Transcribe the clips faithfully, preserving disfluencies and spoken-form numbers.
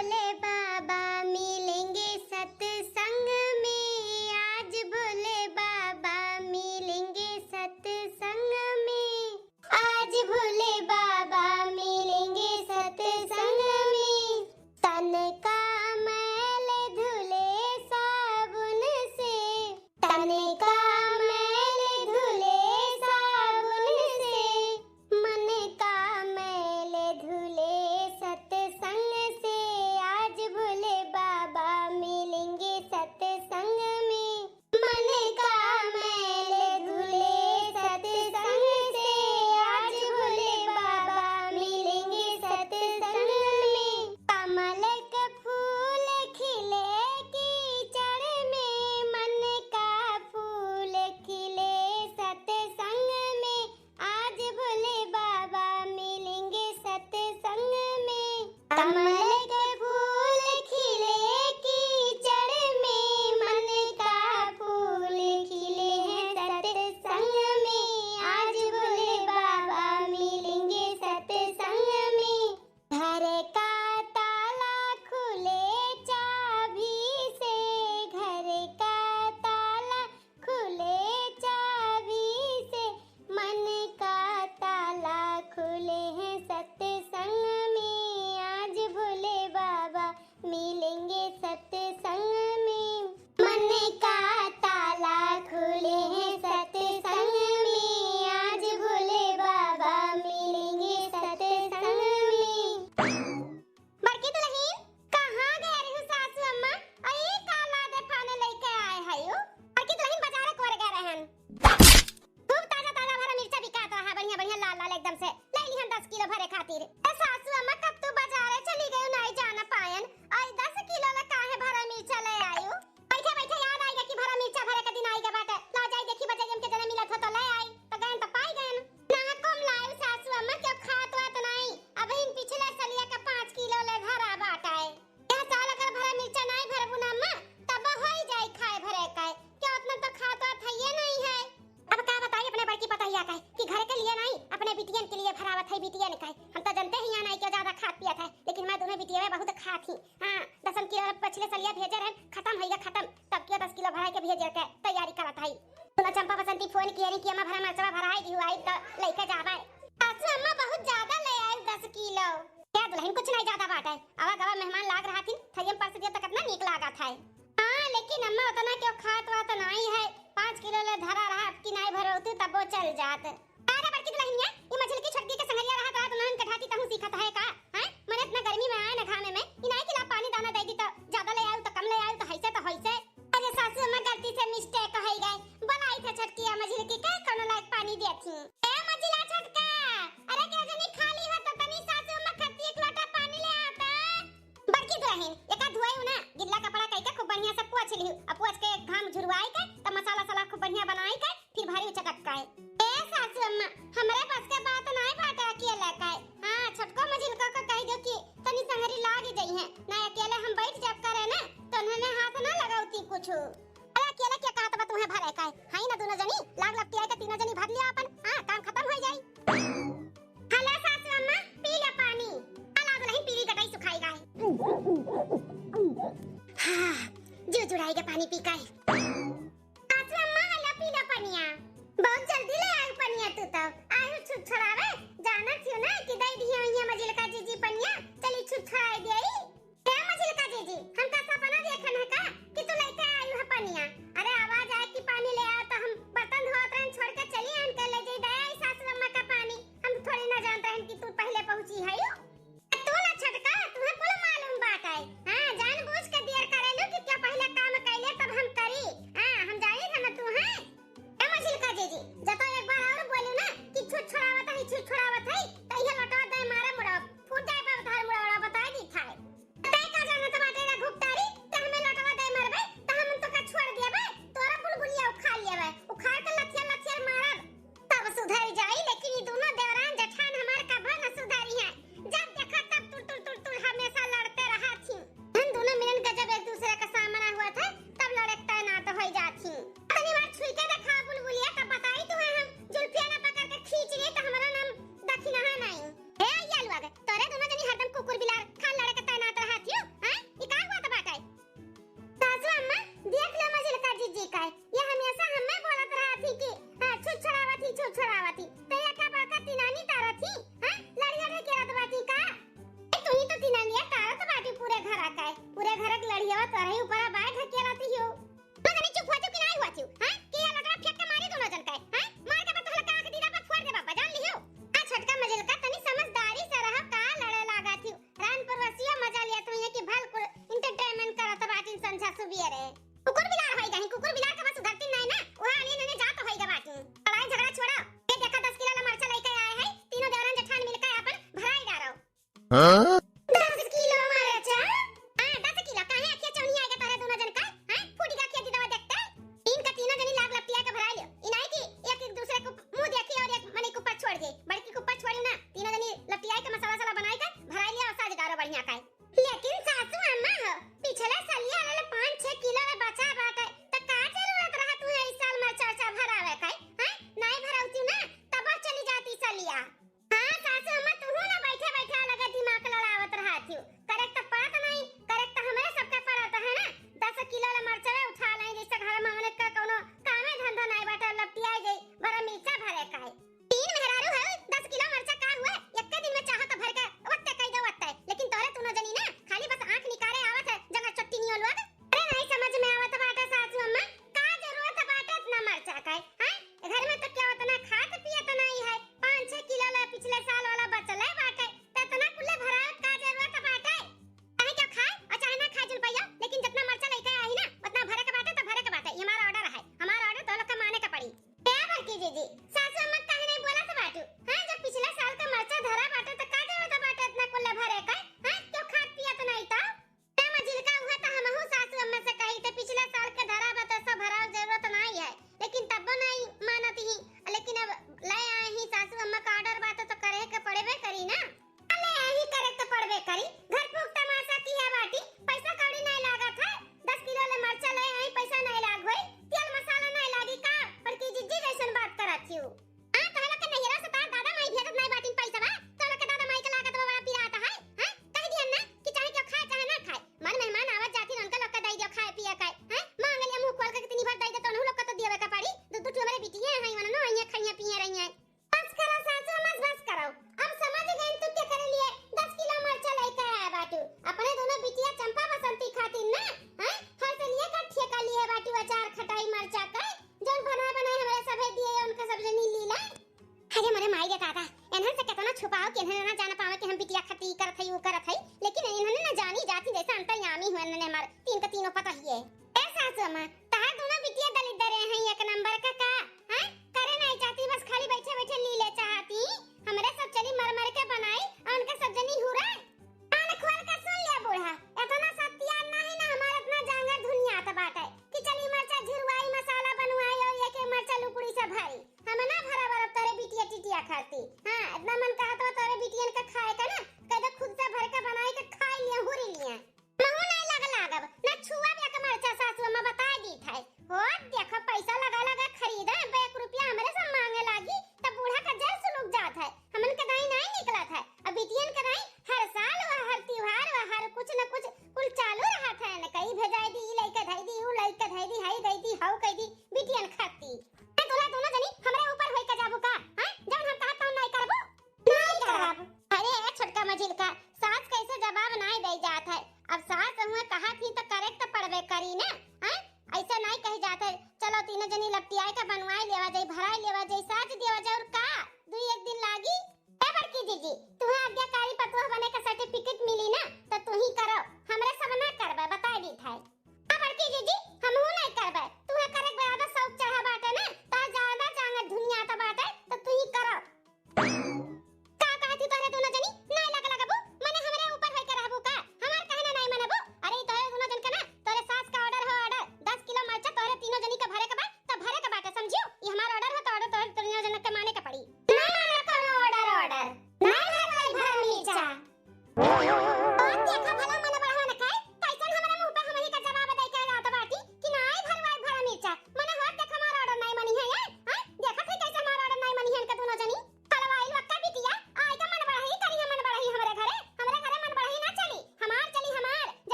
भोले बाबा मिलेंगे सत्संग में, आज भोले बाबा मिलेंगे सत्संग में, आज भोले बाबा मिलेंगे सत्संग में। तन का मैल धुले साबुन से, तन का मैल धुले साबुन से, मन का मैल धुले सत्संग से, आज भोले बाबा मिलेंगे सत्संग में। मन का मैल धुले सत्संग से, आज भोले बाबा मिलेंगे सत्संग में। कमल के फूल खिले कीचड़ में, मन का फूल खिले सत्संग में, आज भोले बाबा मिलेंगे सत्संग में। कमल के फूल खिले कीचड़ में, मन का फूल खिले हैं सत्संग में, आज भोले बाबा मिलेंगे सत्संग में। घर का ताला खुले चाबी से, घर का ताला खुले चाबी से, मन का ताला खुले हैं सत्संग में, आज भोले बाबा मिलेंगे सत्संग में। मन का ताला खुले हैं सत्संग में, आज भोले बाबा मिलेंगे सत्संग में। बड़की दुलहिन, कहाँ गए रही सासू अम्मा? अरे, का लादे फाने लइके आए है यो? बड़की दुलहिन बाजारे कोर गए रहन। खूब ताजा ताजा भरा मिर्चा बिकात रहा, बढ़िया बढ़िया लाल लाल एकदम से। ले लिहन दस किलो भरे खातिर। ए सासू अम्मा, कब तू बाजारे चली गई, नाई जाना पायन? और दस किलो ला काहे भरा मिर्चा ले आयु? बैठे बैठे याद आइगा कि भरा मिर्चा भरे के दिन आइगा बाटे। ला जाई देखी बजरियम के जने मिलत हो तो ले आई। तो गयन तो पाई गयन। ना कम लायु सासू अम्मा, क्यों खात वात नाई। अबहिन पिछले सलिया का पाँच किलो ले भरा बाटे। यह साल अगर भरा मिर्चा नाई भरबू ना अम्मा, तब होई जाई खाए भरे का। क्यों उतना तो खात वात है ये नहीं है। अब का बताई अपने बड़की पतोहिया का कि घर के लिए नाई, अपने बिटियन के लिए भरावत है बिटियन का। हम तो जनते ही यहाँ नाई क्यों ज्यादा खात पियत है, लेकिन मैं दोनों बिटिया में बहुत खात ही। हाँ, दसम किलो पिछले सलिया भेजे रहन, खतम होइगा खतम, तब क्यों दस किलो भराई के भेजे के तैयारी करत है। सुना चंपा बसंती फोन किए रही कि अम्मा भरा मरचवा भराई दिहु, आई तो लइके जाबे। सासू अम्मा बहुत ज्यादा ले आयल दस किलो। क्या दुलहिन कुछ नहीं ज्यादा बाटे, आवा गवा मेहमान लाग रहा थी, थरियम परस दिया तो कितना नीक लागत है। हाँ, लेकिन अम्मा उतना क्यों खात वात नाई है, पाँच किलो ले धरा रहा, अब की नाई भरौतू तब वो चल जात। अरे बड़की दुलहिनिया, ई मझिलकी छोटकी के संगरिया रहत रहत उन्हन के ढाटी तहूँ सीखत है का? हैं? मने इतना गर्मी में आए न घामे में, ई नाई कि ला पानी दाना दे दी तो ज्यादा ले आऊ तो कम ले आऊ तो हैसे तो हैसे। अरे सासू अम्मा गलती से mistake हो गए, बोलाई थे छोटकी या मझिलकी का कौनो लायक पानी दिया थी। ए मझिला छोटका, अरे के जनी खाली हो तो तनी सासू अम्मा खातिर एक लोटा पानी ले आता। बड़की दुलहिन, एका धोए हूँ ना, गिल्ला कपड़ा कई के खूब बढ़िया से पोछ लिहू, अब पोछ के घाम झुरवाई के, तब मसाला सला खूब बढ़िया बनाई के, फिर भारी उचकत का है। ए सासू अम्मा, हमरे बस के बात नाई बाटे अकेले का है। हाँ, छोटको मझिलको को कह दो कि तनी संगरी लाग जइहें, ना अकेले हम बैठ जाब करे ना, तो उन्होंने हाथ ना लगावती कुछ। अरे अकेले क्या कहत बा तुम्हें भरे का है? हाई ना दोनों जनी, लाग लपटिया के तीनों जनी भर लिया अपन। हाँ, काम खतम हो जाई। हेलो सासू अम्मा, पी ले पानी। अला दुलहिन पीली गटाई सुखाई गाय। हाँ, जो जुड़ाई के पानी पी का है। सासू अम्मा, हेलो, पी लो पनिया। बहुत जल्दी ले आयु पनिया तू तो। आयु छुरछुरावे, जानत हियो ना कि दई दिया हुइया मझिलका जीजी पनिया, चली छुरछुराई देई। ए मझिलका जीजी, हम का सपना देखन है का कि तू लइके आयु है पनिया? अरे आवाज आए कि पानी ले आओ तो हम बर्तन धोत रहन छोड़ के चली आन के ले जाई, दे आई सासू अम्मा का पानी। हम थोड़ी ना जानत रहन कि तू पहले पहुंची है यू। तू ना छोटका, तुम्हें कुल मालूम बात है। हाँ, जानबूझ के देर करेलू कि क्या पहले काम कैले तब हम करी। हाँ, हम जानी था ना तू है। ए मझिलका जीजी, जब तो एक बार और बोलू ना कि छुरछुरावत है, छुरछुरावत है, तो यह लौटा दे मारे मुड़ा, फूट जाए बाप धार मुड़ा, बता। का है? पूरे घर के लड़ियावा तोरही ऊपर बाय ढकिया रहती हो। तो जनी चुप होती कि नहीं होती हो, हैं? कि ये लकड़ा फेंक के मारी दोनों जन का है, हैं? मार के बतौला का आँख दीदा पर फोड़ दे बाबा, जान लियो। आ छोटका मझिलका तनी समझदारी से रहो, का लड़े लागा थी? रान परवसिया मजा लिया तू ये कि भल कुल entertainment करत बाटिन संझा सुबियरे। कुकुर बिलार होई गई, कुकुर बिलार के बस सुधरती नहीं ना, वहाँ आने नने जात होई गई बाटिन। लड़ाई झगड़ा छोड़ा, ये देखा दस किलो ला मरचा लेके आए हैं, तीनों देवरन जेठान मिलकर अपन भराई डारो। हाँ? दस किलो मरचा? हाँ, दस किलो, काहे अखिया चौनी आएगा तोरे दोनों जन का? हाँ, फूट गया अखिया दीदा देखते? तीन का तीनों जनी लाग लपटिया के भराई लियो। इनाई की एक, एक दूसरे को मुंह देखी और एक मनी कुप्पा छोड़ दे। बड़की कुप्पा छोड़ी ना, तीनों जनी लपटिया के मसाला साला बनाई के भराई लिया और साज डारो बढ़िया का है। लेकिन सासू अम्मा हो, पिछले सलिया वाला पाँच छह किलो रे बचा बाटे, त का जरूरत रहा तुम्हें इस साल मरचा उरचा भरावे का है? हैं? नहीं भरावती ना, तब चली जाती सलिया। हाँ सासू अम्मा, तुहू ना बैठे बैठे अलग दिमाग लड़ावत रहती हो। करे त पड़त नहीं, करे त हमरे सबके पड़त है ना। दस किलो ला मरचवे उठा लाई, जैसे घर में हमने का कोनो कामे धंधा नहीं बाटे, लपटिया जाई, बड़ा मिर्चा भरे का है। तीन मेहरारू है, दस किलो मरचा का हुए? एक्के दिन में चाहो तो भर के वत्ते कह दो वत्ते, लेकिन तोरे तुनो जनी ना खाली बस आँख निकाले आवत है जगह चट्टी नियो लोग। अरे नहीं समझ में आवत बाटे सासू अम्मा, का जरूरत बाटे इतना मरचा का है? हैं? घर में तो क्या उतना खात पियत नहीं है, पाँच छह किलो ला पिछले साल वाला बचले बाटे, तो इतना कुल्ले भरावे का जरूरत बाटे? चाहे क्या खाए और चाहे ना खाए जुन पाइयो, लेकिन जितना मरचा लेके आई ना उतना भरे के बाटे तो भरे के बाटे। ये हमारा order है, हमारा order तो लोग के माने के पड़ी। ए बड़की जीजी, सासू अम्मा काहे नहीं बोलत बाटू? हाँ, जब पिछला साल का मरचा धरा बाटे तो का जरूरत बाटे इतना कुल्ले भरे का? हाँ, क्यों खात पियत नहीं तो? ए मझिलका, उहे तो हमहू सासू अम्मा से कही थे, पिछला साल के धरा बा तो सब भराव जरूरत नहीं है, लेकिन तब नहीं मानत ही। लेकिन अब ले आए ही सासू अम्मा का order बा तो, तो करे के पड़बे करी ना। ले आए ही करे तो पड़बे करी, घर फूक तमाशा की है बाटी, पैसा कौड़ी नहीं लागत है। दस किलो ले मरचा ले आई, पैसा नहीं लाग होई, तेल मसाला नहीं लागी का? बड़की जीजी जैसन बात करत हियो। हाँ, तोहरा के नैहरा से तार दादा माई भेजत नहीं बाटिन पैसा बा, तोहरा के दादा माई के लागत बा बड़ा पिरात है, हैं? कह दिहन ना कि चाहे केहू खाए चाहे ना खाए, मन मेहमान आवत जातिन उनका लोग के दे दियो खाए पिए के, हैं? मांग लिया मुंह खोल के कितनी भर दे दे तो उन्हों लोग के तो दिए के पड़ी, दू दू ठो हमरे बिटिया हैं, वननो आइए खाइए पिए रही हैं। बस करो सासू अम्मा, बस करो। हम समझ गए तू के करे लिए दस किलो मरचा लेके आया बाटू। अपने दोनों बिटिया चंपा बसंती खातिर ना, हैं? हर से लिए का ठेका लिए बाटू अचार खटाई मरचा का, जौन बनाए बनाए हमरे सभे दिए, उनका सब जनी लीला। अरे मोरे माई रे दादा, इन्हन से केतना छुपाओ कि इन्हन ना जान पावे कि हम बिटिया खती करत हई, ऊ करत हई, लेकिन इन्हन ना जानी जाती जैसे अंतर्यामी हुए इन्हन हमार तीन का तीनों पता ही है। ए सासू अम्मा, तार दोनों बिटिया दलिद्दर हैं एक नंबर का का? हैं? करे नहीं चाहती, बस खाली बैठे बैठे लीले चाहती। हमरे सब चली मर मर के बनाई और उनके सब जनी हुरे। कान खोल के सुन ले बूढ़ा, इतना सत्यान नहीं ना हमार इतना जांगर धुनियात बाटे कि चली मरचा झुरवाई, मसाला बनवाई और एक एक मरचा लुकड़ी से भरी। हम ना भरा बरब तोरे बिटिया टिटिया खाती। हाँ, इतना मन कहत बा तोरे बिटियन के खाए का ना, कह दे खुद से भर के बनाई के खाई लिया, हुरी लिया। महू नहीं लग लागब, ना छुआ भी एक मरचा सासू अम्मा बताए दी था।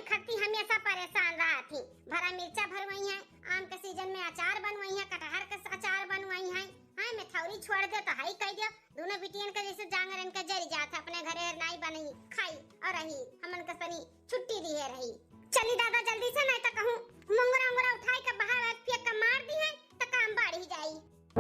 खक्ती हमेशा परेशान रहत ही। भरा मिर्चा भरवइहैं, आम के सीजन में अचार बनवइहैं, कटहर के अचार बनवइहैं। हाँ, मैं थौरी छोड़ दे तो हई कह दियो, दोनों बिटियन के जैसे जांगर इनका जरी जात है, अपने घरे नाई बनई, खाई और रही, हमन के सनी छुट्टी दिहे रही। चली दादा जल्दी से, नहीं तो कहूँ मोंगरा उंगरा उठाई के बाहर फेंक के मार दिहैं तो काम बढ़ी जाई।